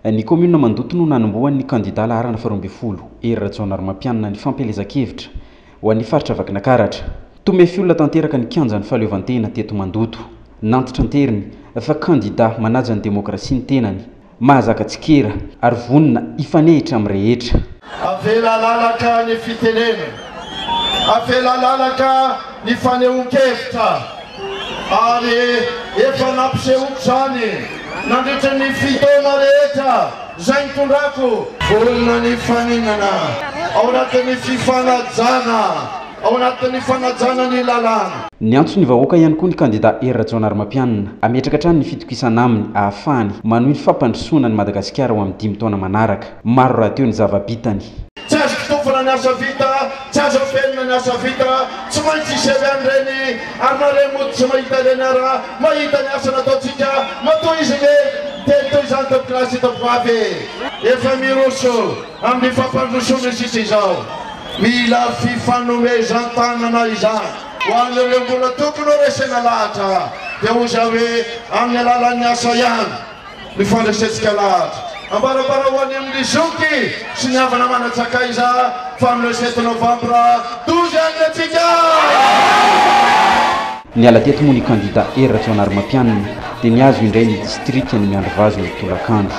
Ny kaominina Mandoto no nanombohan'ny kandidà laharana faharoa ambin'ny folo, Hery Rajaonarimampianina, ny fampielezan-kevitra ho an'ny faritra Vakinankaratra. Tomefy olona tanteraka ny kianjan'ny fahaleovantena teto Mandoto. Nantitranteriny fa kandidà manaja ny demokrasia ny tenany, mahazaka tsikera ary vonona hifanehitra amin'ny rehetra. Avela lalaka ny fitenena, avela lalaka ny fanehoan-kevitra, ary efa nampisehoako izany nandritra ny fotoana rehetra izay nitondrako. Vonona ny faninana ao anatin'ny fifanajana, ao anatin'ny fanajana ny lalàna. Niantso ny vahoaka ihany koa ny kandidà Hery Rajaonarimampianina hametraka hatrany ny fitokisana aminy ahafahany manohy ny fampandrosoana an'i Madagasikara ho amin'ny 5 taona manaraka. Maro rahateo ny zava-bitany. Tsy azo kitofana ny asa vita, tsy azo afenina ny asa vita, tsy maintsy hiseho ihany ireny, ary na ireny mody tsy mahita ireny ara, mahita ny asa nataontsika, matoa izy nge miteny toy izany tompokolahy sy tompokovavy e! Efa miroso amin'ny fampandrosoana isika izao, mila fifanomezan-tanana izany. Ho an'ireo mbola tokony ho resena lahatra dia hoy izaho hoe amin'ny alalan'ny asa ihany ny fandresentsika lahatra. Ambarambara ho any amin'ny zoky sy ny havana manan-tsakaiza fa amin'ny le 7 novambra 12 any antsika! Niala teto moa ny kandida Hery Rajaonarimampianina dia nihazo indray ny distrikan'i Miandrivazo ny tolakandro.